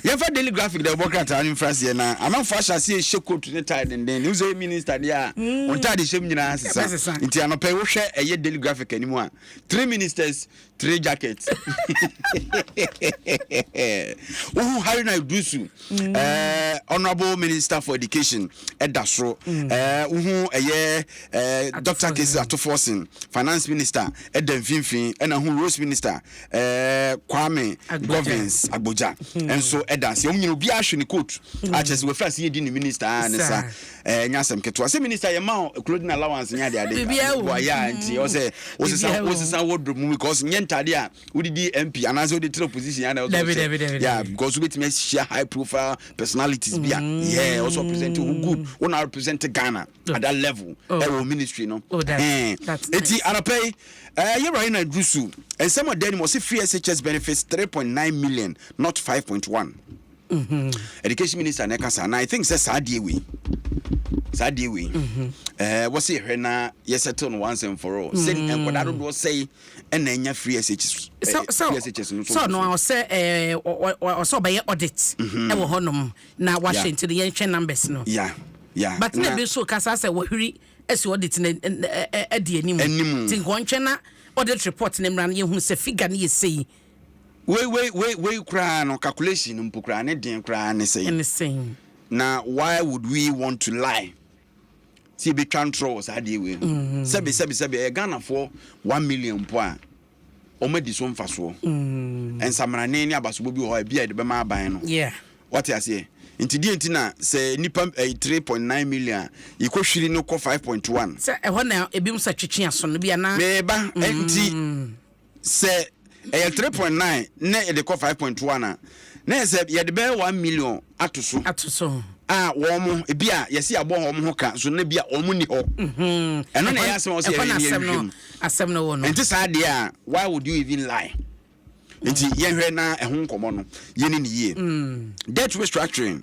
Yɛmfa Daily Graphic dɛ wɔbɔ krataa no mfra seɛ na amanfoɔ ahyɛ aseɛ hyɛ coat ne tie denden ne sɛ minister deɛ a wɔn ntaade hyɛ mu nyinaa sesa. Nti anɔpɛ yi wohwɛ ɛyɛ Daily Graphic anim a, three ministers, three jackets. Wohu Haruna Iddrisu, Honourable Minister for Education, ɛda soro. Wohu ɛyɛ Dr. Cassiel Ato Forson, Finance Minister, ɛda mfimfini, ɛna hu Roads Minister Kwame Governs Agbodza nso ɛda ase. Wɔn nyina obiara ahwɛ ne coat akyerɛ sɛ wɔafiri ase yɛdi ne minister a ne sa nyɛ asɛm ketewa sɛ minister yɛ ma clothing allowance nyɛ ade ade boayɛ a, nti ɛwɔ sɛ wosesa wardrobe mu because nyɛ ntade a wodidi MP anaasɛ wode tena opposition ana ɛwɔ sɛ, yeah, because wobɛtumi ahyia high profile personalities bi a, yeah, also represent who good wo na represent Ghana at that level ɛwɔ ministry no. Eti anɔpɛ yi yɛwura yi na Iddrisu nsɛm ɔda anim, ɔsɛ free SHS benefits 3.9 million, not 5.1. Education minister na ɛka saa, na I think sɛ saa deɛ wei wɔsɛ yɛhwɛ na yɛsettle no once and for all sɛ nkwadaa dodoɔ sɛi ɛna ɛnya free SHS. Free SHS no. Sɛ ɔno ɔsɛ ɔbɛyɛ audit ɛwɔ hɔnom na wahyɛ, nti no yɛnhwɛ numbers no. But na bi nso kasa sɛ wɔhwiri asi audit no adi anim. Anim. Nti nkɔntwɛ na audit report ne mmra no, yɛhunu sɛ figure no yɛ sei. Wei koraa no, calculation no mpo koraa ne den koraa ne sɛi. Ɛne sɛn? Na why would we want to lie sɛ yɛbɛtwa ntorɔ wɔ saa adeɛ wei ho? Sɛbi sɛbi sɛbi, ɛyɛ Ghanafoɔ 1 million mpo a ɔma di so mfasoɔ, nsamanane ne abasobɔ bi wɔ hɔ a ebi a yɛde bɛma aban no. Wate aseɛ? Nti deɛ nti na sɛ nipa ɛyɛ 3.9 million a, yɛkɔhwiri no kɔ 5.1? Sɛ ɛhɔ na ebi mu sɛ twetwe aso no bi anaa? Meba, nti sɛ ɛyɛ 3.9 na yɛde kɔ 5.1 a, na yɛ sɛ yɛde bɛyɛ 1 million ato so. Ato so. A wɔn mo ebi a yɛsi abɔ wɔn ho ka so na bi a wɔn ni hɔ. Ɛno na ɛyɛ asɛm a wɔsɛ ɛhɔ na yɛhwɛ ne asɛm yɛhwehwɛ no mu. Asɛm no wɔ no. Nti saa deɛ a, why would you even lie? Nti yɛhwɛ na ɛho nkɔmɔ no yɛne ne yie. Debt restructuring,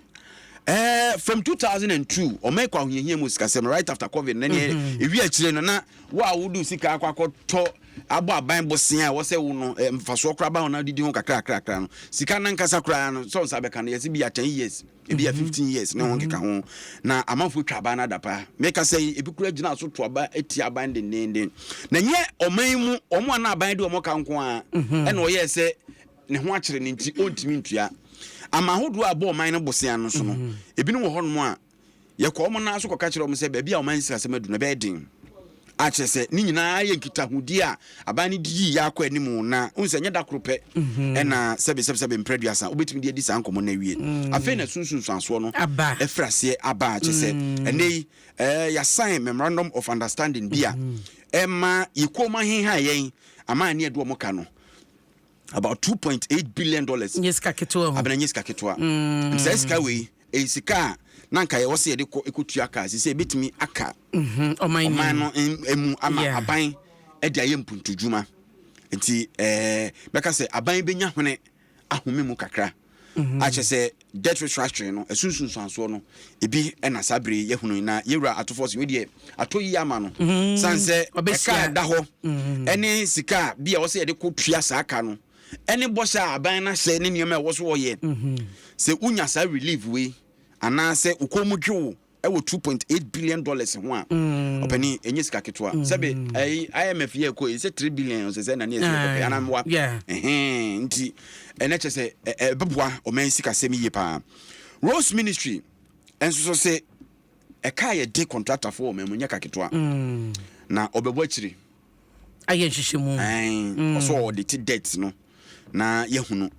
from 2002 ɔman kɔ ahohiahia mu sikasɛm right after COVID na ne ewi akyire no, na wo a wode sika akɔ akɔtɔ abɔ aban bosea a wɔsɛ wo no mfasoɔ koraa ba ho na wodidi ho kakrakrakra no, sika nankasa koraa no sɛ wo nsa bɛka no, yɛsɛ bi a 10 years, ebi a 15 years ne ho nkeka ho, na amanfoɔ twa aban no adapa. Meka sɛ yi, ebi kura gyina so to aba etia aban dendenden na nyɛ ɔman yi mu ɔmo a na aban de ɔmo ka nko a ɛna ɔyɛɛ sɛ ne ho akyerɛ ne nti ɔntumi ntua. Ama ahodoɔ a abɔ ɔman no bosea no so no, ebinom wɔ hɔnom a yɛkɔ ɔmo nan so kɔka kyerɛ ɔmo sɛ baabi a ɔman sikasɛm adu no, ɛbɛyɛ den akyerɛ sɛ ne nyinaa yɛ nkitahodie a aban no di yɛ akɔ anim, na wohu sɛ nyɛ da koro pɛ ɛna sɛbe sɛbe sɛbe mprɛ 30 wobɛtumi de adi saa nkɔmmɔ no awie. Afei na sunsunsuansoɔ no aba. Ɛfiri aseɛ aba a kyerɛ sɛ ɛnɛ yi yɛasign memorandum of understanding bi a ɛma yɛkuom aheha yɛn ama ne ɛde ɔmo ka no about $2.8 billion. Nyɛ sika ketewa ho. Abena, nyɛ sika ketewa. Nti saa sika wei ɛyɛ sika a na nka yɛwɔ sɛ yɛde kɔ ɛkɔtua kaa sɛ ɛbɛtumi aka ɔman ɔman no emu ama aban ɛde ayɛ mpuntudwuma. Nti bɛka sɛ aban bɛnya hwene ahome mu kakra akyɛ sɛ debt restructuring no ɛsunsunsuansoɔ no ebi ɛna saa bere yɛhunu yi. Na yɛwura atofoɔ so deɛ atɔ yi ama no san sɛ Ɔbɛhyia. ɛka a ɛda hɔ ɛne sika a bi a wɔsɛ yɛde kɔ tua saa ka no ɛne bɔhyɛ a aban no ahyɛ ne nneɛma a ɛwɔ so wɔyɛ sɛ wonya saa relief wei anaasɛ wo kɔn mu dwe wo ɛwɔ $2.8 billion ho a, ɔpani, ɛnyɛ sika ketewa. Sɛbe ɛyi IMF yɛ kɔ yi sɛ 3 billion sɛ na ne yɛ sɛ pɛpɛ anammoa. Ɛhɛn, nti ɛnɛ kyɛ sɛ ɛbɛboa ɔman sikasɛm yie paa. Roads Ministry ɛnso so sɛ ɛka a yɛde contractorfoɔ wɔ ɔman mu nyɛ ka ketewa na ɔbɛbɔ akyire. Ayɛ nhyehyɛmu. Ɛn ɔsɔ ɔde ti debt no na yɛhunu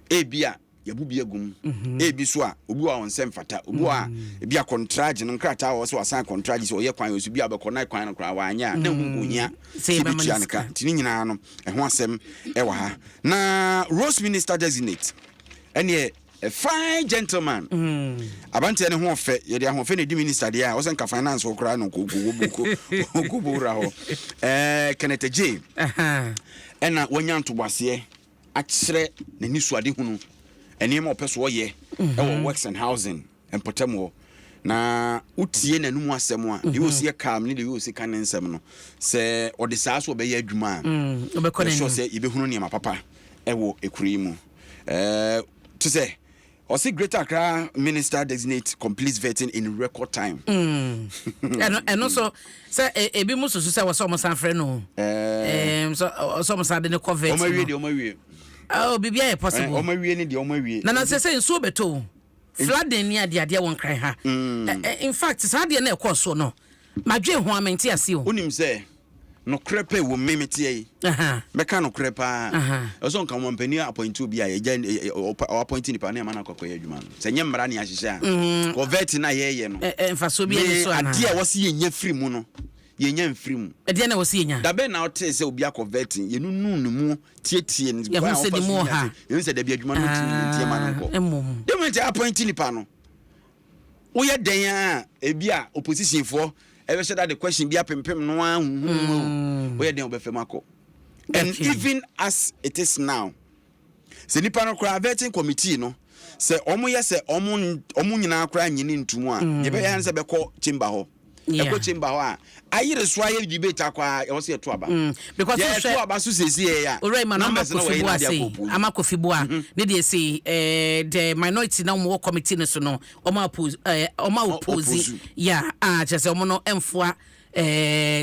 ebi a yɛbu bi agum, ebi so a obi wɔ a ɔnsɛ mfata, obi wɔ a ebi a contract no nkrataa a wɔsɛ wasan contract sɛ ɔyɛ kwan osu bi a bɛkɔ na kwan no koraa wanyɛ a na ɛho nkohia sɛ sɛ yɛbɛma no ebi tua ne ka. Sika. Nti ne nyinaa no ɛho asɛm ɛwɔ ha. Na Roads Minister designate ɛneɛ a fine gentleman, aberanteɛ ne ho ɔfɛ, yɛde ahoɔfɛ na ɛdi minister deɛ a wɔsɛ nka finance wɔ koraa no kɔbɔ wura hɔ, Kenneth Adjei. Ɛna wanya ntoboaseɛ akyerɛ n'ani so ade hunu nneɛma a ɔpɛ so ɔyɛ ɛwɔ Works and Housing mpɔtam hɔ, na wotie n'anum asɛm a deɛ ɔsi yɛ calm ne deɛ ɔsi ka ne nsɛm no sɛ ɔde saa so ɔbɛyɛ adwuma a ɔbɛkɔ yɛsure n'anim. Sɛ yɛbɛhunu nneɛma papa ɛwɔ ekuro yi mu. Te sɛ Ɔsi Greater Accra Minister designate completes vetting in record time. Ɛno so sɛ ebi mu susu sɛ wɔsɛ ɔmo san frɛ no, so ɔsɛ ɔmo san de ne kɔ vet. Ɔmo awie deɛ, ɔmo awie. Oh, biribi ayɛ possible. Ɔmo awie ne deɛ, ɔmo awie. Nana, sɛ nsuo bɛtɔ o, flooding ni adeadeɛ wɔ Nkran ha. In fact, saa adeɛ no ɛkɔɔ so no, madwe ho a mente ase o. Wonim sɛ nokorɛ pɛ wɔ mmemme teɛ yi, bɛka nokorɛ paa, ɛsɛ nka ɔmampanin appoint obi a yɛgya ɔappoint nipa ne ama no akɔkɔyɛ adwuma no sɛ nyɛ mmara ne ahyehyɛ a kɔ vet no a yɛyɛ no. Mfasoɔ bi ani so anaa? Adeɛ a wɔsi yɛnya firi mu no, yɛnya mfiri mu. Ɛdeɛ na wɔsi yɛnya? Dabɛ na ɔte sɛ obi akɔ vetting, yɛnunu ne mu, tietie ne yɛhu sɛ ne mu wɔ ha. Yɛhu sɛ dabi, adwuma no tumi ne ntiɛ ma no nkɔ. Mmom. Dɛm nti appoint nipa no, woyɛ dɛn a, ebi a opposition foɔ ɛbɛhyɛ da de question bi apempem no a huhum mu o, woyɛ dɛn wobɛfɛ mu akɔ. And even as it is now, sɛ nipa no koraa, vetting committee no, sɛ ɔmo yɛ sɛ ɔmo nyinaa koraa nyini ntum a, yɛbɛyɛ ne sɛ bɛkɔ chamber hɔ. Ɛkɔ chamber hɔ a, ayere so ayɛ debate akɔ a, ɛwɔ sɛ yɛto aba. Because yɛto aba so siesie yɛ a, Owura Emmanuel numbers na Kofi wɔyɛ Boa na de sei akɔ oppose. Ama Kofi Boa ne deɛ sei, the minority na wɔn wɔ committee no so no, wɔn oppose, wɔn oppose. Oppose. Ya a kyerɛ sɛ wɔn no mfoa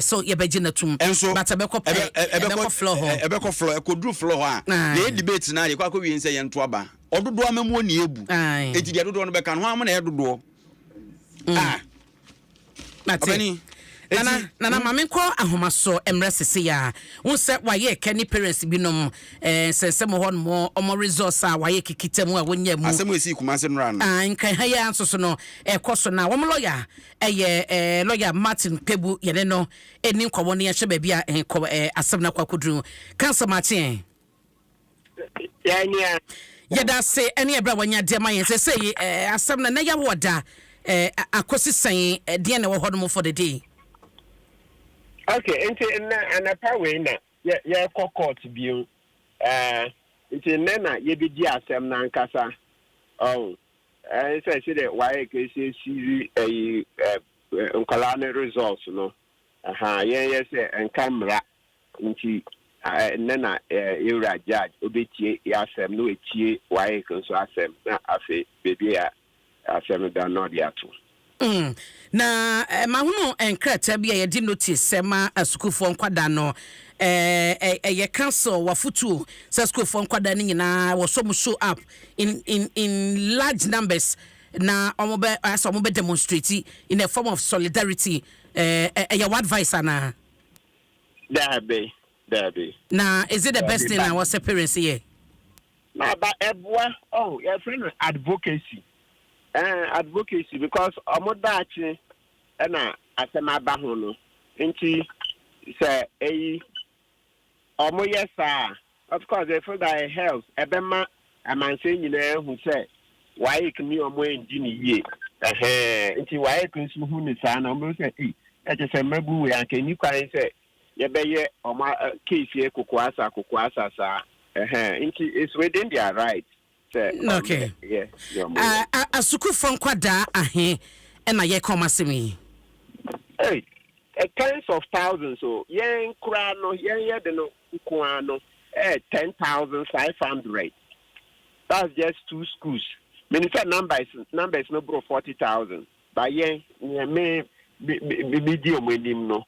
so yɛbɛgye n'atum. Ɛnso but ɛbɛkɔ ɛbɛkɔ floor hɔ. Ɛbɛkɔ floor, ɛkɔduru floor hɔ a, na yɛ debate na yɛkɔ akɔ wie sɛ yɛnto aba, ɔdodoɔ amamuo ne ebu. Eti deɛ dodoɔ no bɛka no ho ama na ɛyɛ dodoɔ ah. Mate. Ɔbɛni. Nana, Nana, maame, nkɔ ahoma so mmerɛ sese a wo sɛ wayɛ kɛ ne parents binom nsɛnsɛm wɔ hɔ nom, ɔmo results a wayɛ kikita mu a wɔnya mu. Asɛm a esi Kumase nora no. Ah, Nkran ha yi ara nso so no ɛkɔ so, na wɔn lɔya ɛyɛ lɔya Martin Kpebu, yɛne no ɛni nkɔmmɔ ne yɛhyɛ baabi a nkɔ asɛm no akɔ akɔduru. Counsel, maakye. Yɛnua. Yɛda ase ɛne ɛberɛ a wanya deɛ ma yɛn sɛ sɛ asɛm no na yɛwɔ da akɔsi sɛn, deɛ na ɛwɔ hɔ nom for the day? Okay, nti nnɛ anapa wei na yɛkɔ court bio. Nti nnɛ na yɛbɛdi asɛm no ankasa. Ɔn sɛ sɛdeɛ wayɛ kɛse siri ɛyi nkwadaa no results no aha, yɛn yɛ sɛ nka mmara nti nnɛ na yɛwura judge obɛtie yɛ asɛm na watie WAEC nso asɛm, na afei beebi a asɛm da na ɔde ato. Na mahunu nkrataa bi a yɛde notice sɛ ma asukuufoɔ nkwadaa no, ɛyɛ council wafotuo sɛ sukuufoɔ nkwadaa no nyinaa wɔ so mo show up in large numbers na ɔmo bɛ asɛ ɔmo bɛ demonstrate in a form of solidarity. Ɛyɛ wɔ advice anaa? Daabi, daabi. Na is it the best thing na wɔsɛ parents yɛ? Na ba ɛboa. Oh, yɛfrɛ no advocacy, advocacy, because ɔmo daakye ɛna asɛm aba ho no. Nti sɛ eyi ɔmo yɛ saa, of course they feel that it helps, ɛbɛma amansan nyinaa ehu sɛ WAEC ni ɔmo ndi ne yie. Ɛhɛn, nti WAEC nso hu ne saa na ɔmo sɛ ɛyi ɛkyɛ sɛ mmabu wei anka eni kwan sɛ yɛbɛyɛ ɔmo case yɛ kokoasa kokoasa saa. Ɛhɛn, nti it's within their right sɛ ɔmo yɛ deɛ ɔmo yɛ. Asukuufoɔ nkwadaa ahe ɛna yɛka ɔmo asɛm yi? Hey, tens of thousands o. Yɛn koraa no, yɛn yɛ de no nko ara no 10,500. That's just two schools. Meaning sɛ numbers no boro 40,000, but yɛn yɛn me di ɔmo anim no,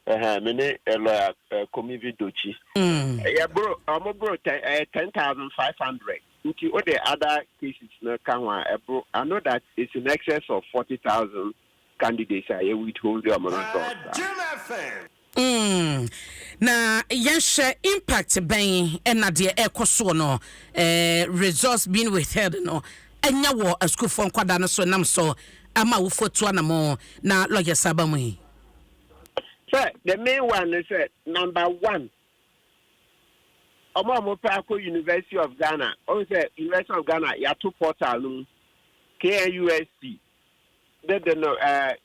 ɛhɛn, me ne lawyer Komivi Dochi. Yɛ boro, ɔmo boro 10,500. Nti o de other cases no ka ho a, ɛboro. I know that it's in excess of 40,000 candidates a yɛ withhold ɔmo results. Na yɛnhwɛ impact bɛn ɛna deɛ ɛkɔ soɔ no, results being withheld no, ɛnya wɔ asukuufoɔ nkwadaa no so, nam so ama awofoɔ tu anamo na lɔyɛ saba mu yi? Sɛ the main one is sɛ number one, ɔmo a ɔmo pɛ akɔ University of Ghana, ɔmo sɛ University of Ghana yɛato portal no mu, KNUST de no,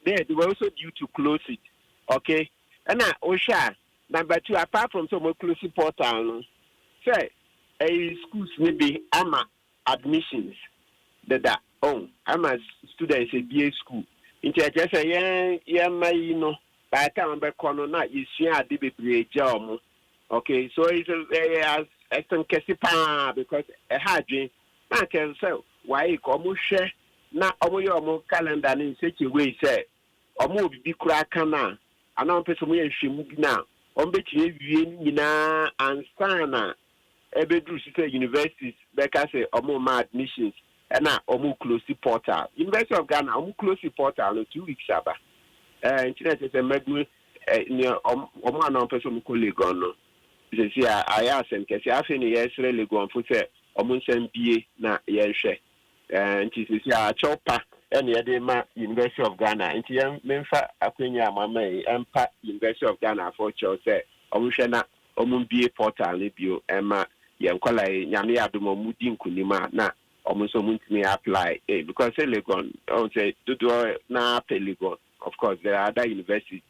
they were also due to close it. Okay, ɛna wohwɛ a, number two, apart from sɛ ɔmo close portal no, sɛ ɛyi schools no bi ama admissions deda, oh, ama students ebie school, nti ɛkyerɛ sɛ yɛn yɛn mma yi no, by the time wɔbɛkɔ no na yɛsua ade bebree gya ɔmo. Okay, so it's ɛyɛ ɛsɛm kɛse paa because ɛha adwen na nkɛ sɛ. WAEC ɔmo hwɛ na ɔmo yɛ ɔmo calendar no in such a way sɛ ɔmo wɔ bibi koraa ka no a, anaa ɔmo pɛ sɛ ɔmo yɛ nhwɛmu bi no a, ɔmo bɛtumi awie no nyinaa ansa na ɛbɛduru so sɛ universities bɛka sɛ ɔmo ma admissions ɛna ɔmo close portal. University of Ghana, ɔmo close portal no 2 weeks aba. Nti na kyerɛ sɛ mmadu nea ɔmo a na ɔmo pɛ sɛ ɔmo kɔ Legon no sisi a, ayɛ asɛm kɛse. Afei ne yɛsrɛ Legonfo sɛ ɔmo nsɛm bie na yɛnhwɛ. Nti sisi a, akyɛw pa ɛna yɛde ma University of Ghana. Nti yɛn memfa akonnwa a mama yi ɛmpa University of Ghana afɔ kyɛw sɛ ɔmo hwɛ na ɔmo bie portal no bio ɛma yɛn nkɔla yi. Nyame yɛ adom, ɔmo di nkunim a, na ɔmo nso ɔmo ntumi apply because sɛ Legon, ɔmo sɛ dodoɔ naa pɛ Legon. Of course, there are other universities,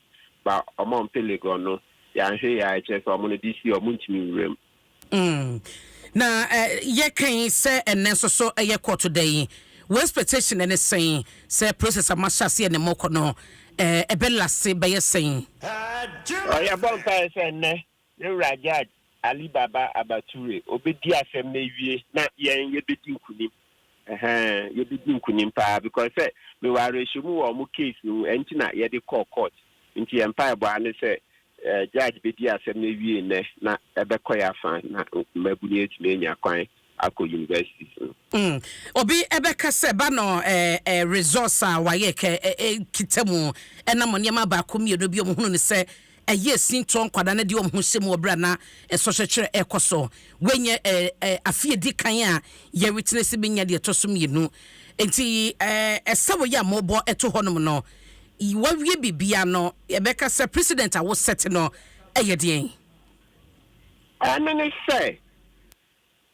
but ɔmo a ɔmpɛ Legon no, yɛanhwɛ yɛ a, ɛkyerɛ sɛ ɔmo no de si ɔmo ntumi nwura mu. Na yɛkan sɛ ɛnɛ nso so ɛyɛ court da yi, wo expectation ne sɛn sɛ process a mahyɛ aseɛ ne mɔkɔ no ɛbɛ last bɛyɛ sɛn? Ɔyɛ bɔ mpaeɛ sɛ nnɛ yɛwura Judge Ali Baba Abature obɛdi asɛm no awie na yɛn yɛbɛdi nkunim. Ɛhɛn, yɛbɛdi nkunim paa because sɛ mewɔ awerɛhyɛmu wɔ ɔmo case no mu, ɛnti na yɛde kɔɔ court. Nti yɛn mpaebɔ ne sɛ judge bɛdi asɛm no awie nnɛ na ɛbɛkɔ yɛ afa na mmabunu atumi anya kwan akɔ universities no. Obi ɛbɛka sɛ ba no resource a wayɛ kɛ kita mu ɛnam nneɛma baako mmienu bi, ɔmo hunu ne sɛ ɛyɛ esintɔ nkwadaa no de ɔmo ho hyɛ mu wɔ berɛ a na ɛsɔhwɛkyerɛ ɛkɔ so. Wɔnyɛ afe edi kan a yɛretena si bi nya deɛ ɛtɔ so mmienu, nti ɛsɛ wɔyɛ a mɔbɔ ɛto hɔnom no, wawie bibia no, yɛbɛka sɛ precedent a wosɛte no ɛyɛ deɛn? Ɛno ne sɛ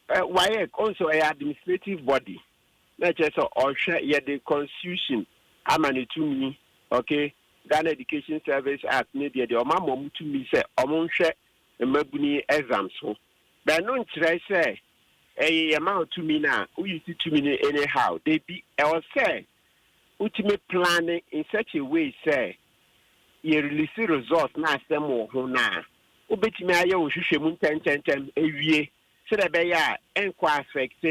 WAEC ɔnso ɛyɛ administrative body na ɛkyerɛ sɛ ɔhwɛ yɛde constitution ama ne tumi, okay, Ghana Education Service Act ne deɛ ɔma ma ɔmo tumi sɛ ɔmo nhwɛ mmabuni exams ho. Bɛn nkyerɛ sɛ ɛyɛ yɛma wo tumi no a, woyi si tumi no anyhow. Debi, ɛwɔ sɛ wotumi plan in such a way sɛ yɛ release results na asɛm wɔ ho no a, wobɛtumi ayɛ wo hwehwɛ mu ntɛntɛntɛm ewie sɛdeɛ ɛbɛyɛ a ɛnkɔ affect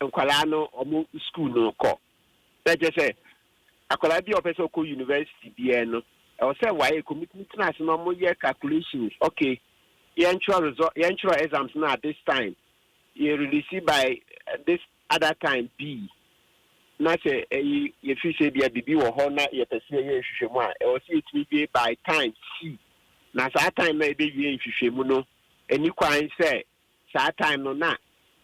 nkwadaa no ɔmo school no kɔ. Na kyerɛ sɛ akwadaa bi a ɔpɛ sɛ ɔkɔ university biara no, ɛwɔ sɛ wayɛ committee tena ase na ɔmo yɛ calculations. Okay, yɛntwerɛ result, yɛntwerɛ exams no at this time, yɛ release by this other time b, na sɛ ɛyi yɛfi sɛ bia biribi wɔ hɔ na yɛpɛ sɛ yɛyɛ nhwehwɛmu a, ɛwɔ sɛ yɛtumi wie by time c, na saa time na yɛbɛwie nhwehwɛmu no, ɛni kwan sɛ saa time no na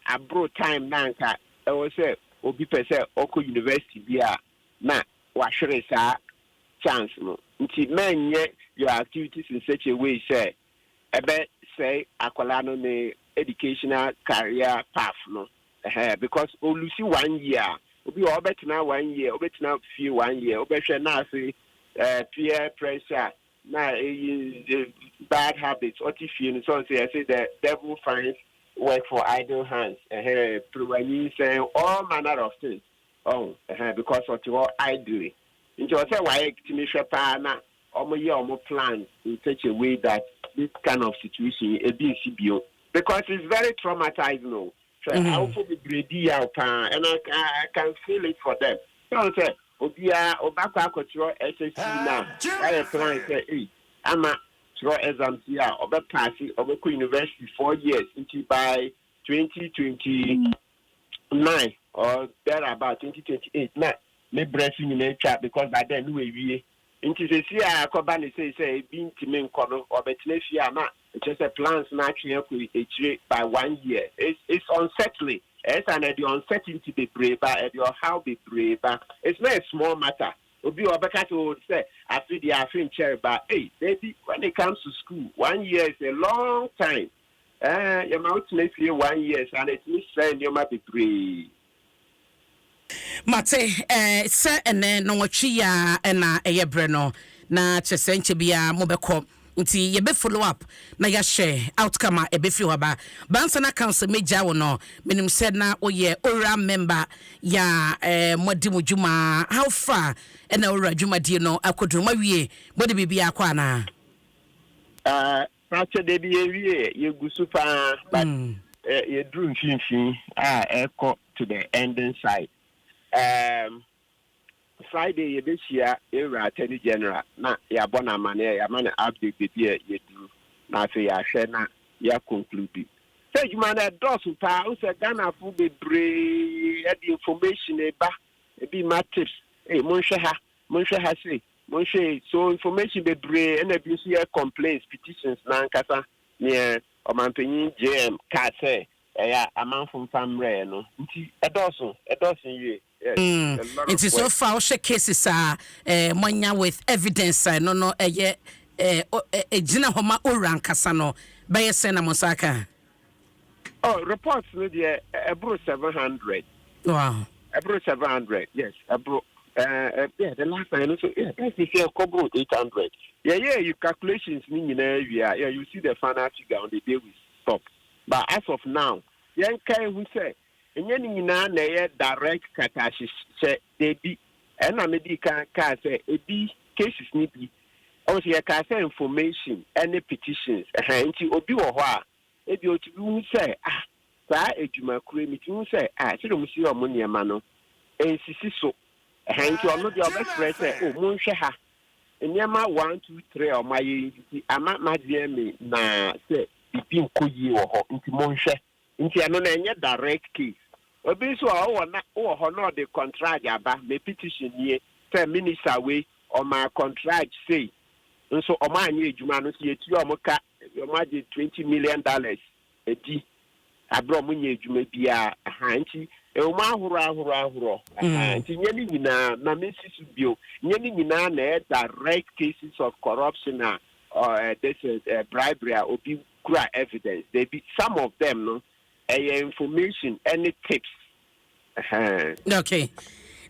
aboro time na anka ɛwɔ sɛ obi pɛ sɛ ɔkɔ university bi a, na wahwere saa chance no. Nti mɛnyɛ your activities in such a way sɛ ɛbɛ sɛe akwadaa no ne educational career path no, ɛhɛ, because o lose one year, obi wɔ ɔbɛtena one year, ɔbɛtena fie one year, ɔbɛhwɛ na ase peer pressure na eyi bad habits. Ɔte fie no so, ɔsɛ yɛsɛ the devil finds work for idle hands. Ɛhɛ, perewanyinsɛn, all manner of things ɔn ɛhɛ, because ɔte hɔ idly. Nti ɔsɛ wayɛ tumi hwɛ paa na ɔmo yɛ ɔmo plan in such a way that this kind of situation ebi nsi bio, because it's very traumatizing o. Hwɛ, awofo bebree di yaw paa and I can feel it for them. Sɛ sɛ obiara ɔbakɔ akɔtwerɛ SSC na wayɛ plan sɛ ei, ama twerɛ exams yi a, ɔbɛ pass, ɔbɛkɔ university 4 years, nti by 2029 or thereabout, 2028 na ne brɛ so nyinaa atwa, because by then ne wawie. Nti sɛsi a akɔba ne sei sɛ ebi ntumi nkɔ no, ɔbɛtena fie a, na ɛkyerɛ sɛ plans no atwe akɔ akyire by one year. It's unsettling. Ɛyɛ na ɛde uncertainty bebree ba, ɛde ɔhaw bebree ba. It's not a small matter. Obi a ɔbɛka sɛ o sɛ afe deɛ, afe nkyɛre ba ei, baby, when it comes to school, one year is a long time. Yɛma wotena fie one year saa na ɛtumi srɛ nneɛma bebree. Mate. Sɛ ɛnɛ nɔwɔtwe yi a ɛna ɛyɛ berɛ no, na kyerɛ sɛ nkyɛ biara mobɛkɔ, nti yɛbɛ follow up na yɛahyɛ outcome a ɛbɛfiri hɔ aba. Bansa na council megya wo no, menim sɛ na woyɛ ORAL member yɛ a moadi mo dwuma. How far ɛna ORAL dwumadie no akɔduru? Moawie, mode biribi akɔ anaa? Pakyɛ de bi, yɛwie, yɛgu so paa, but yɛduru mfimfini a ɛkɔ to the ending side. Friday yɛbɛhyia ewura Attorney General na yɛabɔ no amanneɛ, yɛama no update baabi a yɛduru, na afei yɛahwɛ na yɛaconclude. Sɛ adwuma no ɛdɔɔso paa, wo sɛ Ghanafo bebree ɛde information ba, ebi ma tips, ee, monhwɛ ha, monhwɛ ha sei, monhwɛ. So information bebree, ɛna ebi nso yɛ complaints, petitions n'ankasa neɛ ɔmanpanyin JM kaa sɛ ɛyɛ amanfo mfa mmerɛ no, nti ɛdɔɔso, ɛdɔɔso yie. Nti so far wohyɛ cases a moanya with evidence a ɛno no ɛyɛ ɛgyina hɔ ma owura nkasa no bɛyɛ sɛ na mo nsa aka? Oh, reports no deɛ, ɛboro 700. Ɛboro 700, yes, ɛboro. Yeah, the last time so, yeah, that's the say ɛkɔboro 800. Yeah, you calculations ni nyinaa wie a, yeah, you see the final figure on the day we stop. But as of now, yɛn ka ehu sɛ ɛnyɛ ne nyinaa na ɛyɛ direct katahyehyɛ debi. Ɛna medi kan kaa sɛ ebi cases ni bi ɔwɔ sɛ yɛkaa sɛ information ɛne petitions ɛhɛn. Nti obi wɔ hɔ a ebi otumi hu sɛ, ah, saa edwumakuro yi mi ti hu sɛ, ah, sɛdeɛ ɔmo si ɔmo nneɛma no nsisi so ɛhɛn, nti ɔno deɛ ɔbɛfrɛ sɛ, o, monhwɛ ha, nneɛma 1, 2, 3 a ɔmo ayɛ yi nti ama madeɛ mi na sɛ bibi nkɔ yie wɔ hɔ, nti monhwɛ. Nti ɛno na ɛnyɛ direct case. Obi nso a ɔwɔ na ɔwɔ hɔ na ɔde contract aba, me petition nie sɛ minister wei ɔma contract sei nso ɔmo anyɛ adwuma no so, yɛtua ɔmo ka, ɔmo agye $20 million edi abere ɔmo nyɛ adwuma biara aha. Nti ɛwɔ ahorow ahorow ahorow aha. Nti nyɛ ne nyinaa na mesi so bio, nyɛ ne nyinaa na ɛyɛ direct cases of corruption a this is bribery a obi kura evidence. There be some of them no ɛyɛ information ɛne tips. Okay,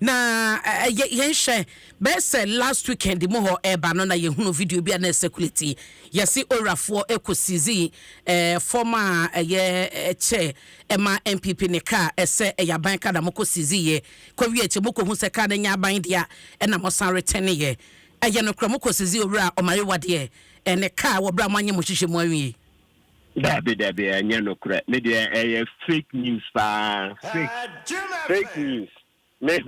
na yɛnhwɛ bɛyɛ sɛ last weekend mu hɔ ɛba no na yɛhunu video bi a na ɛcirculate, yɛse ORALfoɔ ɛkɔ former ɛyɛ kyɛ ɛma NPP ne kaa ɛsɛ ɛyɛ aban kaa na mokɔ seize yɛ kɔwie akyi mokɔhu sɛ kaa no nyɛ aban deɛ ɛna mosan return yɛ. Ɛyɛ no kora mokɔ seize owura Omane Boamah ɛne kaa wɔ berɛ a moanyɛ mo hyehyɛ mu awie? Dabi, dabi, ɛnyɛ nokorɛ. Me deɛ ɛyɛ fake news paa, fake, fake news. Me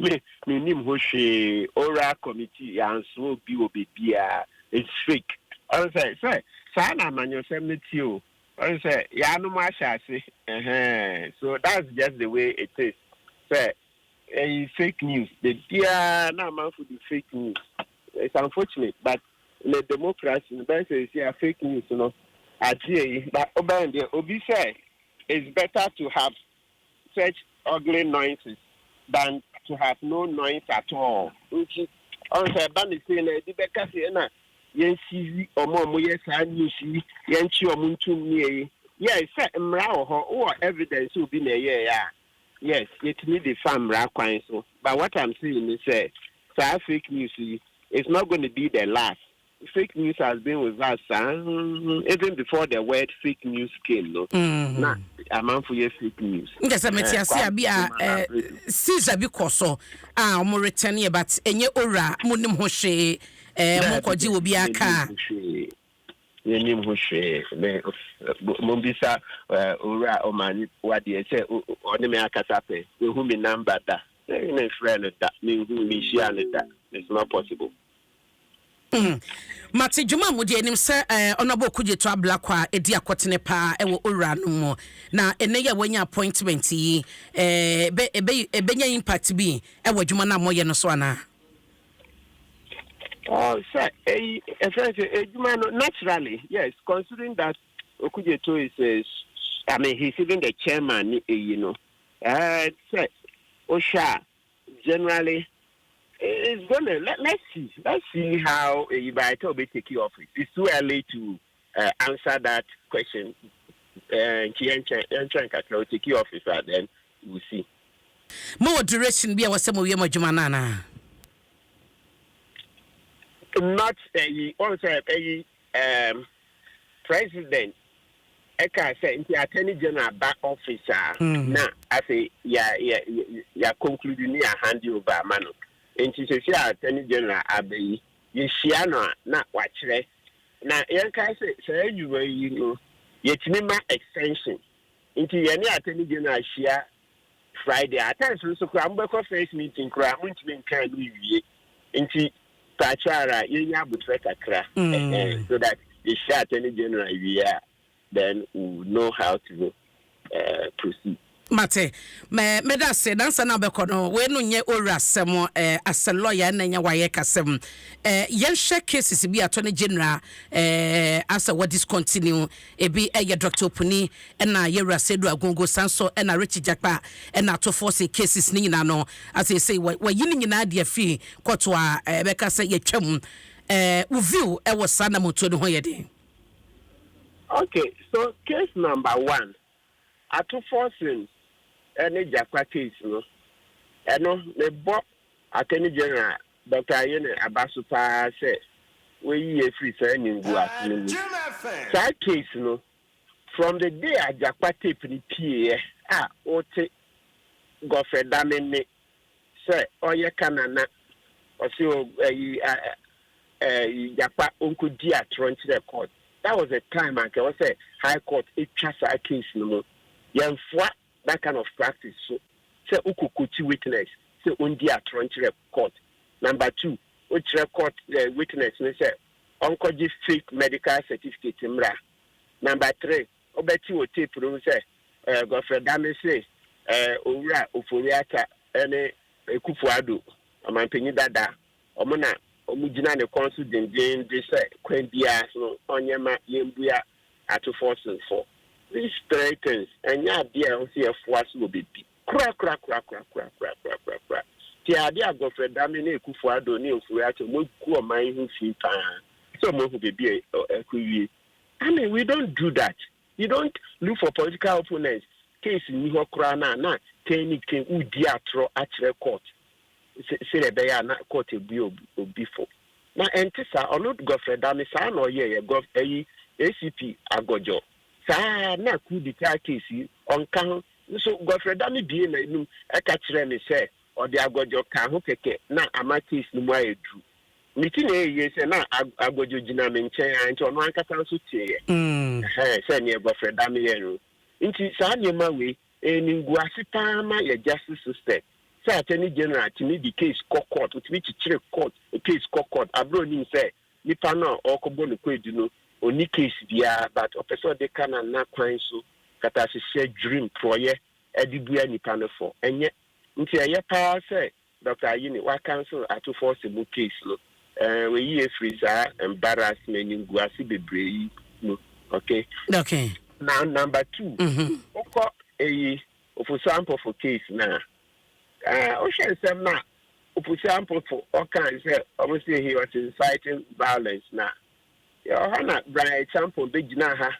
me nim ho hwee. ORAL committee yanso obi wɔ beebiara, it's fake. Ɔn sɛ saa na amanyɔsɛm no tie o. Ɔn sɛ yanom ahyɛ ase ɛhɛn, so that's just the way it is sɛ ɛyɛ fake news beebiara na amanfo di fake news. It's unfortunate, but in a democracy no bɛn sɛ esi a fake news no adeɛ yi, but ɔbɛn deɛ obi sɛ it's better to have such ugly noises than to have no noise at all. Nti ɔn sɛ ɛba ne sei na ebi bɛka se ɛna yɛn seize ɔmo a ɔmo yɛ saa news yi, yɛn kyi ɔmo ntum nie yi. Yes, sɛ mmara wɔ hɔ, wowɔ evidence obi na ɛyɛ yɛ a, yes, yɛtumi de fa mmara kwan so. But what I'm saying is sɛ saa fake news yi, it's not going to be the last. Fake news has been with us even before the word fake news came no. Na amanfo yɛ fake news. Nkɛ sɛ mete ase a bi a seizure bi kɔ so a ɔmo return yɛ, but ɛnyɛ ORAL mo nim ho hwee, mo nkɔgye wɔ bi aka. Yɛnim ho hwee. Mombisa owura Omane wadeɛ sɛ ɔne me akasa pɛ, wehu me number da, ne frɛ no da, menhu menhyia no da. It's not possible. Mate. Dwuma mu deɛ anim sɛ Honourable Okudzeto Ablakwa a ɛdi akɔtene paa ɛwɔ ORAL no mu na ɛnɛ yɛ wanya appointment yi, ɛbɛnya impact bi ɛwɔ adwuma no a moyɛ no so anaa? Oh, sir, sɛ edwuma no naturally, yes, considering that Okudzeto is a, I mean, he's even the chairman ni eyi no. Sɛ ohwɛ a, generally it's gonna let's see how eyi by the time we take office. It's too early to answer that question. Nti yɛnkyɛn kakra o take office and then we'll see. Mowɔ duration bi a wɔsɛ mowie mo adwuma no anaa? Not ɛyi, ɔn sɛ ɛyi president ɛka sɛ nti Attorney General ba office a na afei ya conclude ne ya hand over ama no. Nti sɛ si Attorney General aba yi, yɛhyia no a na wakyerɛ na yɛnka sɛ saa adwuma yi no yɛtumi ma extension. Nti yɛne Attorney General hyia. Friday. At times nso koraa mobɛkɔ first meeting koraa, montumi nka no wie, nti paakyɛ ara yɛnya abotire kakra so that yɛhyia Attorney General wie a, then we will know how to proceed. Mate, mɛ mɛda ase. Nansa na bɛkɔ no, wei no nyɛ owura asɛm asɛ lawyer na nyɛ wayɛ kasɛm. Yɛnhwɛ cases bi Attorney General asɛ wɔ discontinue. Ebi ɛyɛ Dr Opuni ɛna yɛwura Seidu Agongo, san so ɛna Richard Jakpa ɛna Ato Forson cases ne nyinaa no, asɛ sɛ wɔyi ne nyinaa de afi kɔto a ɛbɛka sɛ yɛtwam. Wo view ɛwɔ saa namotuo no ho yɛ den? Okay, so case number one, Ato Forson ɛne Jakpa case no, ɛno mebɔ Attorney General Dr Ayine aba so paa sɛ wɔyi yɛ firi saa nimgu ase no mu. Saa case no, from the day a Jakpa tape no pieeɛ a wote Godfred Dame ne sɛ ɔyɛ Kanana, ɔse ɛyi ɛyi Jakpa ɔnkɔdi atorɔ nkyerɛ court, that was the time anka ɛwɔ sɛ High Court etwa saa case no mu. Yɛnfoa that kind of practice so sɛ wokɔkɔkyi witness sɛ ɔndi atorɔ nkyerɛ court. Number two, wokyerɛ court witness no sɛ ɔnkɔgye fake medical certificate mmra. Number three, wobɛte wɔ tape no mu sɛ Godfred Dame se Owura Ofori Ata ne Akufo Addo, ɔmanpanyin dada, ɔmo na ɔmo gyina ne kɔn so dendenden sɛ kwan biara so no ɔnyɛ ma yɛmbua Ato Forson fɔ. These three things, ɛnyɛ adeɛ a ɛwɔ sɛ yɛfoa so wɔ baabi kora kora kora kora kora kora kora kora kora. Ti adeɛ a Godfred Dame ne Akufo Addo ne Ofori Ata ɔmo agu ɔman yi ho fi paa sɛ ɔmo ahu baabi a ɛkɔ wie. I mean, we don't do that. You don't look for political opponents case ni hɔ koraa na kɛn ne kɛn wodi atorɔ akyerɛ court sɛdeɛ ɛbɛyɛ a na court ebue obi fo na ɛnte saa. Ɔno Godfred Dame saa na ɔyɛ yɛ gɔf ɛyi ACP Agordzo saa na coup d'etat case yi ɔnka ho nso. Godfred Dame bie n'anum ɛka kyerɛ me sɛ ɔde Agordzo ka ho kɛkɛ na ama case no mu ayɛ duru. Ne ti na ɛyɛ sɛ na Agordzo gyina me nkyɛn a, nti ɔno ankasa nso teeɛ sɛ neɛ Godfred Dame yɛ no. Nti saa nneɛma wei ɛni paa ma yɛ justice system sɛ Attorney General tumi di case kɔ court, otumi kyekyere court case kɔ court aburo nim sɛ nipa no a ɔrekɔbɔ no kɔ no oni case biara, but ɔpɛ sɛ ɔde ka nana kwan so kata hyehyɛ dwirim porɔyɛ ɛde bua nipa no fɔ. Ɛnyɛ nti ɛyɛ paa sɛ Dr Ayine wa cancel Ato Forson mu case no. Wɔyi efiri saa embarrassment, nguase bebree yi mu. Okay. Now number two, wokɔ eyi Ofosu Ampofo case na wohwɛ nsɛm na Ofosu Ampofo ɔka sɛ ɔmo sɛ he was inciting violence na yɛwɔ hɔ na Bryan Acheampong bɛgyina ha,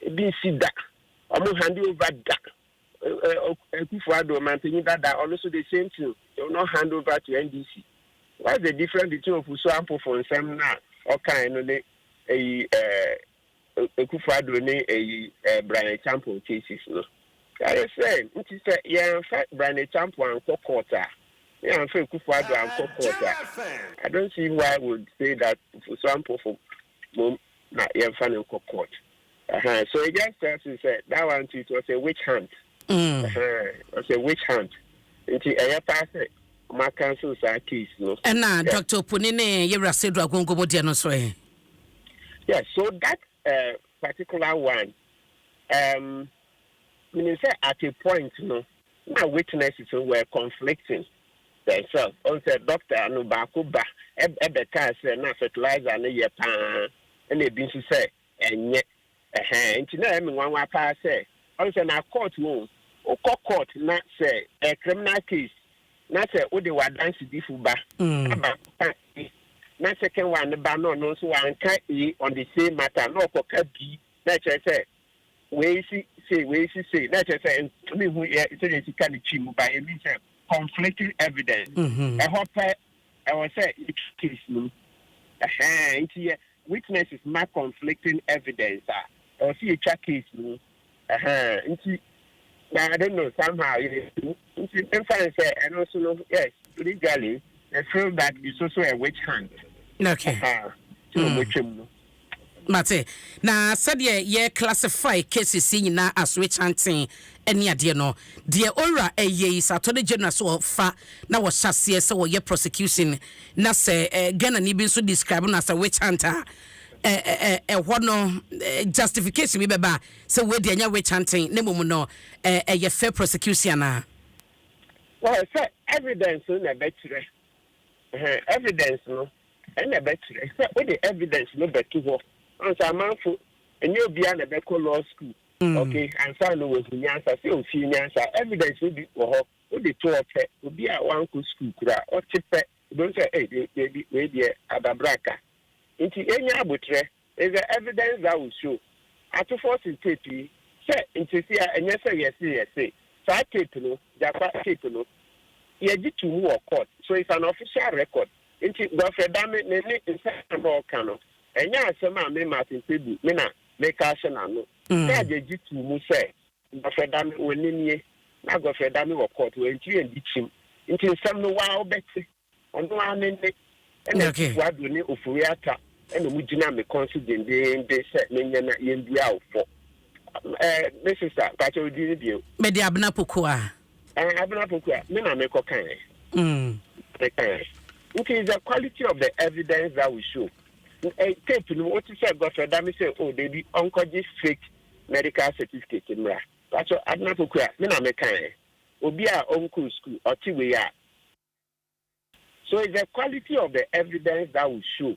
ebi nsi da ɔmo hand over da. Akufo Addo, ɔmanpanyin dada, ɔno nso the same thing, they will not hand over to NDC. What's the difference between Ofosu Ampofo nsɛm na ɔkan no ne eyi Akufo Addo ne eyi Bryan Acheampong cases no? Yàrá sɛ nti sɛ yɛnfa Bryan Acheampong ankɔ court a, yɛnfa Akufo Addo ankɔ court a, I don't see why we would say that Ofosu Ampofo mom na yɛnfa no nkɔ court. So it just tells you say that one too, it was a witch hunt. It was a witch hunt. Nti ɛyɛ paa sɛ ɔmo cancel saa case no. Ɛna Dr Opuni ne yɛwura Seidu Agongo mu deɛ no nso ɛ? Yes, so that particular one, meaning say at a point no, na witnesses were conflicting themselves. On sɛ doctor no baako ba ɛbɛka sɛ na fertilizer no yɛ paa, ɛna ebi nso sɛ ɛnyɛ ɛhɛn. Nti na ɛmi nwanwa paa sɛ ɔno sɛ na court wo wokɔ court na sɛ ɛ criminal case na sɛ wode w'adansedifo ba na baako ka A, na second one ne ba na ɔno nso wanka A on the same matter na ɔkɔka B, na ɛkyerɛ sɛ wei si sei, wei si sei, na ɛkyerɛ sɛ ntumi hu yɛ sɛdeɛ sika ne twi mu ba emi sɛ conflicting evidence. Ɛhɔ pɛ ɛwɔ sɛ yɛtwa case no ɛhɛn. Nti yɛ witnesses ma conflicting evidence a, ɛwɔ sɛ yɛtwa case no ɛhɛn. Nti na I don't know, somehow yɛ nti nfa n sɛ ɛno nso no, yes, legally they feel that it's also a witch hunt. Tí wɔn atwam no. Mate. Na sɛdeɛ yɛ classify cases yi nyinaa as witch hunting. Ɛne adeɛ no deɛ owura ɛyɛ yi, sɛ Attorney General sɛ ɔfa na wɔhyɛ aseɛ sɛ wɔyɛ prosecution na sɛ Ghana ni bi nso describe no as a witch hunter, ɛhɔ no justification bi bɛba sɛ wei deɛ ɛnyɛ witch hunting ne mmom no ɛyɛ fair prosecution anaa? Well, sɛ evidence no na ɛbɛkyerɛ. Evidence no ɛna ɛbɛkyerɛ. Sɛ wode evidence no bɛto hɔ ansa amanfo, ɛnyɛ obiara na ɛbɛkɔ law school, okay, ansa na wɔhu nyansa sɛ ofie nyansa. Evidence no bi wɔ hɔ, wode to hɔ pɛ, obi a wankɔ school kura ɔte pɛ, ebi sɛ ɛy deebi, wei deɛ adabraka. Nti enya abotire is the evidence that will show. Ato Forson tape yi sɛ ntesi a ɛnyɛ sɛ yɛse saa tape no, Jakpa tape no, yɛgye to mu wɔ court, so it's an official record. Nti Godfrey Dame ne nsɛm a ɔka no, ɛnyɛ asɛm a me Martin Kpebu me na meka ahyɛ n'ano. Sɛ agye to mu sɛ Godfrey Dame wɔ nie na Godfrey Dame wɔ court wɔ ntiri yɛn di kyim, nti nsɛm no waa ɔbɛte ɔno ara ne ɛna Akufo Addo ne Ofori Ata ɛna ɔmo gyina me kɔn so dendenden sɛ menyɛ na yɛndua awofɔ. Me sister mpakyɛ, odi ne bio? Mede Abena Pokoa. Abena Pokoa, me na mekɔ kan meka. Nti is the quality of the evidence that we show. Tape no, wote sɛ Godfrey Dame sɛ, oh debi, ɔnkɔgye fake medical certificate mmra. Mpakyɛ, Abena Pokoa, me na meka. Obi a ɔnkɔ school ɔte wei a, so it's the quality of the evidence that will show.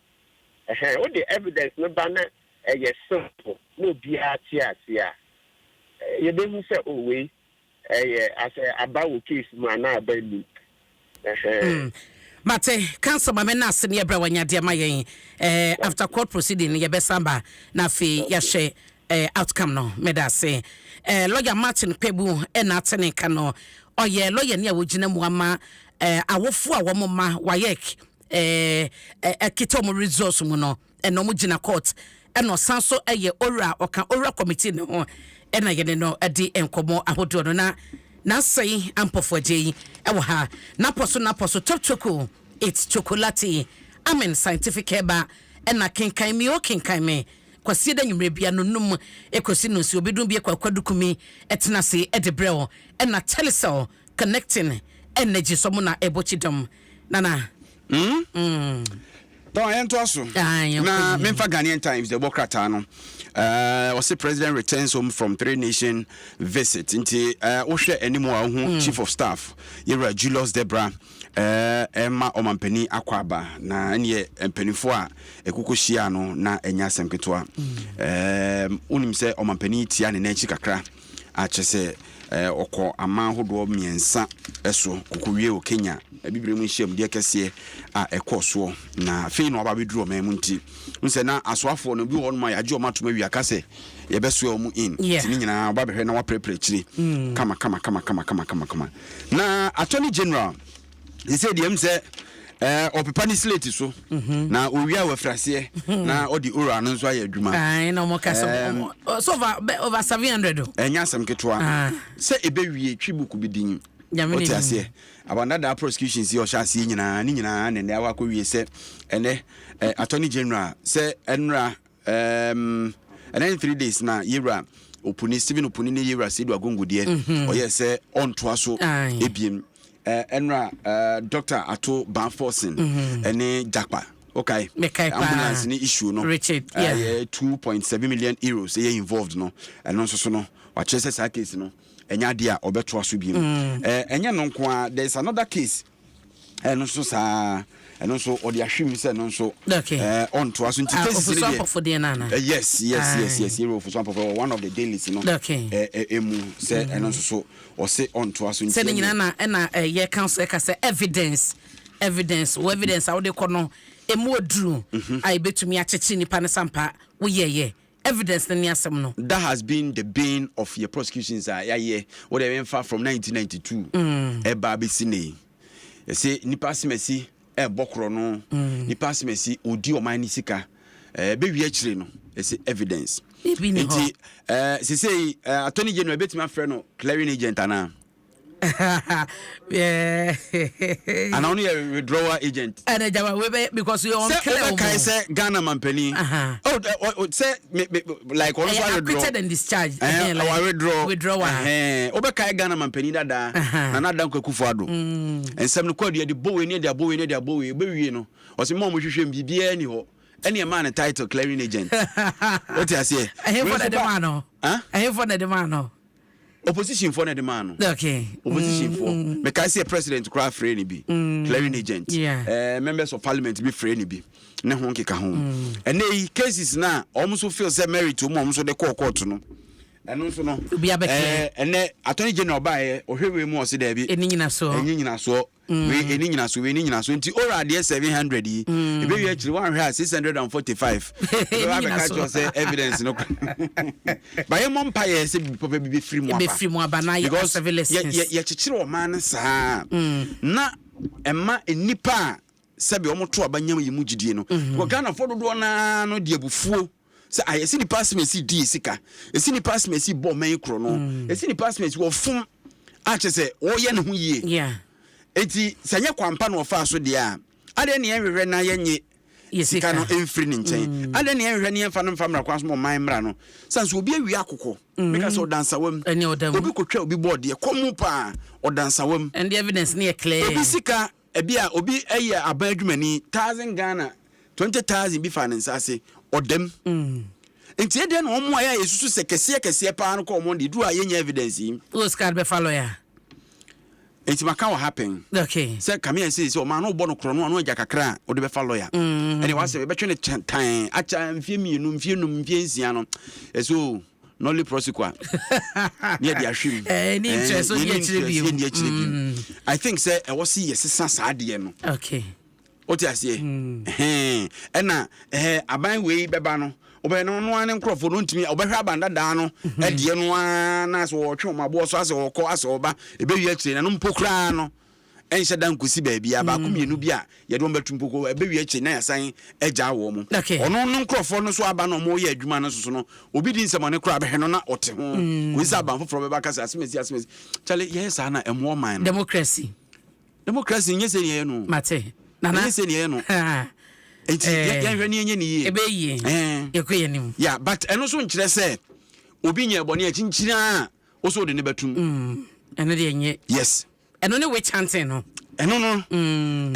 Ɛhɛn, o de evidence no ba na ɛyɛ simple na obiara te ase a, yɛbɛhu sɛ o wei ɛyɛ asɛ aba wɔ case mu anaa aba nim. Ɛhɛn. Mate, counsel, ma me na ase ne yɛbrɛ wanya deɛ ma yɛn after court proceeding no, yɛbɛsan ba na afei yɛahwɛ outcome no. Meda ase. Lawyer Martin Kpebu ɛna ate ne nka no, ɔyɛ lawyer ni a wɔgyina mu ama awofo a wɔn ma WAEC ɛkita wɔn results mu no, ɛna wɔn gyina court, ɛna ɔsan so ɛyɛ ORAL, ɔka ORAL committee ne ho, ɛna yɛne no ɛde nkɔmɔ ahodoɔ no na n'asɛn ampɔfo agye yi ɛwɔ ha. Napɔ so, napɔ so, Top Choco, it's chocolate, Amen Scientific Herbal, ɛna kenkan mi o, kenkan mi Kwasie da nwummerɛ bia no num ɛkɔsi no nsi obɛdum bi ɛkɔ akwadukumi ɛtena ase ɛde brɛ wo, ɛna Telecel connecting energy so mo na ɛbɔ kyidɔm nana. Tɔn yɛntoa so. Ah, yɛnkɔ na yie. Memfa Ghanaian Times de ɛbɔ krataa no, ɔse president returns home from three nation visit. Nti wohwɛ anim a, wohu chief of staff yɛwura Julius Debra ɛma ɔmampanin akɔ aba na ɛneɛ mpanimfoɔ a ɛkokɔ hyia no na ɛnyɛ asɛm ketewa. Wonim sɛ ɔmampanin tia ne n'akyi kakra akyɛ sɛ ɔkɔ aman ahodoɔ mmiɛnsa so kɔkɔwie wɔ Kenya abibire mu nhyiamudeɛ kɛseɛ a ɛkɔɔ soɔ, na afei na waba abɛduru ɔman mu. Nti n sɛ na asoafoɔ no bi wɔ hɔnom a yɛagye ɔma atom awie aka sɛ yɛbɛsoa ɔmo in. Nti ne nyinaa ɔba bɛhwɛ na waprɛprɛ akyire kama kama kama kama kama kama kama. Na Attorney General sɛ deɛ m sɛ ɔpepa ne slate so na owia a wafiri aseɛ na ɔde ORAL no nso ayɛ adwuma. Ayi na ɔmo ka sɛ so over 700 o. Ɛnyɛ asɛm ketewa. Ah. Sɛ ɛbɛwie twi book bi din. Nyame ne wote nim. Aseɛ abandadaa prosecutions yi ɔhyɛ aseɛ nyinaa ne nyinaa ne nnɛ awɔ akɔwie sɛ ɛnɛ Attorney General sɛ ɛnora ɛnɛ ne 3 days na yɛwura Opuni, Stephen Opuni, ne yɛwura Seidu Agongo deɛ ɔyɛ sɛ ɔntoa so. Ebiem ɛnora Dr Ato Baah Forson ɛne Jakpa, okay. Mekae paa. Ambulance ne issue no. Richard, yeah. Ɛyɛ €2.7 million ɛyɛ involved no, ɛno nso so no wakyerɛ sɛ saa case no ɛnyɛ adeɛ a ɔbɛtoa so bio. Ɛnyɛ no nko a, there is another case, ɛno nso saa, ɛno nso ɔde ahwɛ mu sɛ ɛno nso ɔntoa so. Nti Ah, cases no Ofosu deɛ Ampɔfo deɛ no ana? Yes. Yes, yɛwura Ofosu Ampɔfo wɔ one of the dailies no ɛmu sɛ ɛno nso so ɔse ɔntoa so. Nti Sɛ ne nyinaa na ɛna ɛyɛ counsel ɛka sɛ evidence, evidence wɔ evidence a wode kɔ no emu oduru a ebetumi akyekyere nipa ne sampa woyɛyɛ evidence ne asɛm no. That has been the bane of your prosecutions a yɛayɛ. Wode memfa from 1992 ɛba bɛsi ne yi, yɛsɛ nipa asɛm ɛbɔ korɔ no, nipa asɛm asi ɔdi ɔman ne sika, bɛwie akyire no yɛsɛ evidence. Ebi ni hɔ. Nti sesei attorney general bɛtumi afrɛ no clearing agent anaa? Ana ɔno yɛ withdrawal agent. Ɛna jama wei bɛ because yɛ Sɛ ɔnkɛlɛ wɔn. Wobɛkae sɛ Ghana mampanin. Oh, sɛ me me like ɔno nso Ɛyɛ awithdraw. Acquitted and discharged. Ɛhɛn, Like, wawithdraw. Withdrawal. Ɛhɛn, wobɛkae Ghana mampanin dadaa. Nana Dankwa Akufo-Addo. Nsɛm no kɔ adu yɛde bɔ wei ne yɛde abɔ wei ne yɛde abɔ wei wobɛwie no ɔsɛ mma ɔmo hwehwɛ mu biribiara ni hɔ ɛne ɛmaa no title clearing agent. Wote aseɛ? Ɛhefo Wei na nso ɛde ba- maa no? Huh? Ɛhefo na ɛde maa no? Opposition foɔ na ɛde maa no. Opposition foɔ. Mekae sɛ president koraa frɛ ne bi clearing agent. Members of parliament bi frɛ ne bi ne ho nkeka ho. Ɛnɛ yi cases na ɔmo nso feel sɛ merit mu a ɔmo nso de kɔɔ court no, ɛno nso no Obi abɛclear. Ɛnɛ attorney general baayɛ ɔhwɛ wei mu, ɔsi dɛbi. Ɛni nyina so. Ɛnyi nyinasoɔ wei, ɛni nyinasoɔ wei, ɛni nyinasoɔ. Nti ora adeɛ 700 yi ebi wi akyiri wanhwɛ a 645 ɛbɛba abɛka kyerɛ sɛ evidence no ba yɛ mɔ mpa yɛ sɛ bibi papa bi bɛfiri mu aba. Ɛbɛfiri mu aba na yɛ Because serve lessons. Yɛkyekyere ɔman no saa na ɛma nnipa a sɛbi ɔmo to aba nyam yi mu gyidie no wɔ Ghanafoɔ dodoɔ naa no de abufuo sɛ ayɛ sɛ nipa asɛm esi di sika esi nipa asɛm esi bɔ ɔman yi korɔ no esi nipa asɛm esi wɔfom akyɛ sɛ wɔyɛ ne ho yie. Eti sɛ nyɛ kwampa na ɔfa so deɛ a, adeɛ ne yɛnhwehwɛ na yɛnye Yɛ sika no sika. mfiri ne nkyɛn, adeɛ ne yɛnhwehwɛ ne yɛmfa no mfa mmara kwan so ma ɔman mmara no san so. Obi awie akokɔ meka sɛ ɔdansawam. Ɛne ɔda mu. Obi kotwa obi bɔɔdeɛ kɔ mu paa, ɔdansawam. And the evidence ne yɛ clear. Obi sika ebi a obi ɛyɛ aban adwumani 1,000 Ghana, 20,000 bi fa ne nsa ase, ɔdam. Nti ɛdeɛ na ɔmo a yɛ a yɛsusu sɛ kɛseɛ kɛseɛ paa no kɔ ɔmo de duru a yɛnya evidence yi. Wo sika de bɛfa lawyer. Nti maka wɔ happen sɛ kamea sɛ ɔma no wobɔ no korɔ no a na wagya kakra a wode bɛfa lawyer ɛne wasɛ yɛbɛtwe ne tan akyɛ mfie 2, mfie 5, mfie 6 no ɛsɛ o nolle prosequi ne yɛde ahwɛ mu. Eh, ni interest, so Eh, ni akyire bio. yɛnni akyire bio. I think sɛ ɛwɔ se yɛsesa saa adeɛ no. Wote aseɛ? Ɛhɛn. Ɛna ɛhɛ aban wei bɛba no wobɛyɛ no no ara ne nkurɔfoɔ no ntumi ɔbɛhwɛ aban dadaa no ɛdeɛ no ara na sɛ wɔtwe wɔn aboɔ so asɛ wɔkɔ asɛ wɔba ɛbɛwie akyire na no mpo koraa no ɛnhyɛ da nkosi baabi a baako mmienu bi a yɛde wɔn bɛto mpo ko ɛbɛwie akyire na yɛsan agya wɔn mo. Ɔno no nkurɔfoɔ no so aba na ɔmo yɛ adwuma no soso no obi di nsɛmɔne koraa bɛhwɛ no na ɔte ho kò sɛ aban foforɔ bɛba kasa asɛmɛsi asɛmɛsi kyale yɛyɛ saa na ɛmoɔ man no. Democracy. Democracy nyɛ sɛ neɛ yɛ no. Mate. Nana. Ɛnyɛ sɛ neɛ yɛ no. Nti yɛnhwɛ ne yɛnyɛ ne yie. Ɛbɛyie. Yɛkɔ yɛ nim. Yeah, but ɛno nso nkyerɛ sɛ obi nyɛ bɔne akyinkyini a wo so wode ne bɛtum. Ɛno deɛ nyɛ. Yes. Ɛno ne witch hunting no. Ɛno no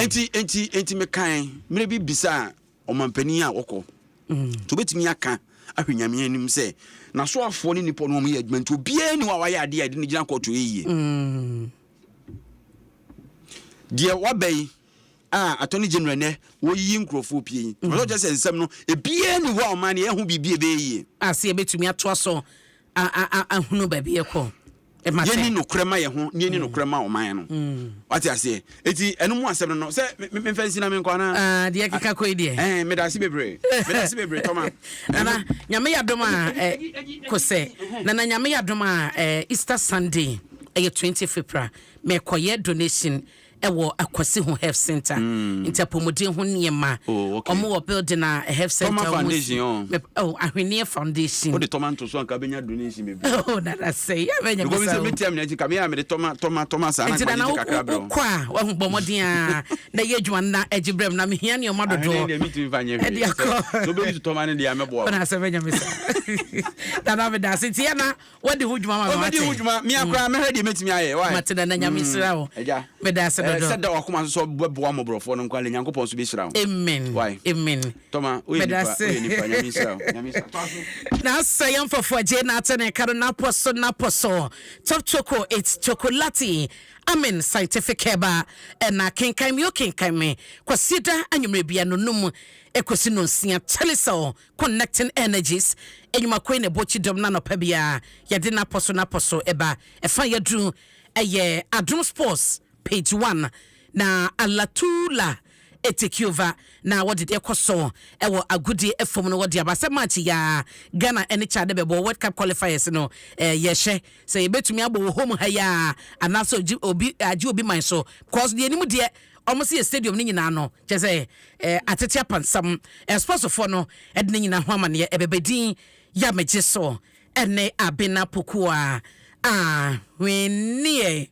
nti mekan mmerɛ bi bisa a ɔmampanin a wɔkɔ nti wobɛtumi aka ahwɛ Nyame anim sɛ n'asoafoɔ ne nnipa no ɔmyɛ adwuma nti obiara ni hɔ a wayɛ adeɛ a yɛde no gyina kɔɔto yɛ yie. Deɛ waba yi a attorney general nɛ wɔyiyi nkurɔfoɔ pie yi ɔsɛ ɔkyerɛ sɛ nsɛm no ebiara ni hɔ a ɔman no yɛho biribi a ɛbɛyɛ yie. Ase yɛbɛtumi atoa so ahunu baabi yɛkɔ. Mate. Yɛni nokorɛ ma yɛ ho ne yɛni nokorɛ ma ɔman no, wate aseɛ? Eti ɛno mu asɛm no sɛ memfa nsi na menkɔ anaa? Ah, deɛ keka kɔ yi deɛ. Meda ase bebree, meda ase bebree, Tɔma. Nana, Nyame yɛ adom a kɔ sɛ Nana, Nyame yɛ adom a Easter Sunday ɛyɛ 20 April, mɛkɔyɛ donation ɛwɔ Akwasi ho health center. Nti apɔmuden ho nneɛma. Oh, okay. Ɔmo wɔ building a health center. Tɔma ɔmo Foundation, si- oh. Oh, Ahwenneɛ Foundation. Wode tɔma nto so anka bɛnya donation bebree. Oh, Nana, sɛ yɛbɛnya because bisa sɛ o. metia mena akyi ka meyɛ a mede tɔma tɔma tɔma saa na Nti Nana nkwagye kakra brɛ wo. wokɔ a wahu bɔ mmɔden a na ɛyɛ adwuma no na agye brɛ m na mehia nneɛma Ahwene dodoɔ. deɛ metumi fa nyɛ hwee. Ɛde akɔ. Sɛ wobɛyi so tɔma no deɛ a mɛboa wo. Ɔna sɛ bɛnya me sa Nana, meda ase. Nti yɛna wadi ho dwuma ma me. Wobɛdi ho wate? dwuma mea koraa mɛhwɛ deɛ mɛtumi ayɛ. Why? Mate, Nana, Nyame nhyira wo. Agya. Meda ase dodo. Sɛ da wakoma so sɛ wobɛboa mmɔborɔfoɔ no nkwa le Nyankopɔn so bɛhyira wo. Amen. Why? Amen. Tɔma woyɛ Meda nipa ase. woyɛ nipa. Nyame nhyira wo, Nyame nhyira. Toa so. Na sɛ yɛmfɔfoɔ agye na ate ne ka no napɔ so napɔ so Top Choco, it's chocolate amen scientific heba ɛna kenkan mi o kenkan mi Kwasida anwummerɛ bia no num ɛkɔsi no 6. Telecel, connecting energies. Enyumakoi na ɛbɔ kyidɔm na anɔpa biara yɛde napɔ so napɔ so ɛba ɛfa yɛduru ɛyɛ Adom Sports page 1 na Alatula ɛtake over na wɔde deɛ kɔ so ɛwɔ agodie fam no wɔde aba sɛ match yaa Ghana ɛne Chad bɛbɔ World Cup qualifiers no. Yɛhyɛ sɛ yɛbɛtumi abɔ wɔ home ha yaa anaasɛ obi agye obi man so, cause deɛ anim deɛ ɔmo sɛ yɛ stadium no nyinaa no kyɛ sɛ atete apansam. Sportsfoɔ no ɛde ne nyinaa ho amanneɛ ɛbɛbɛ din yɛ amagye so ɛne Abena Pokuo a ahwenneɛ.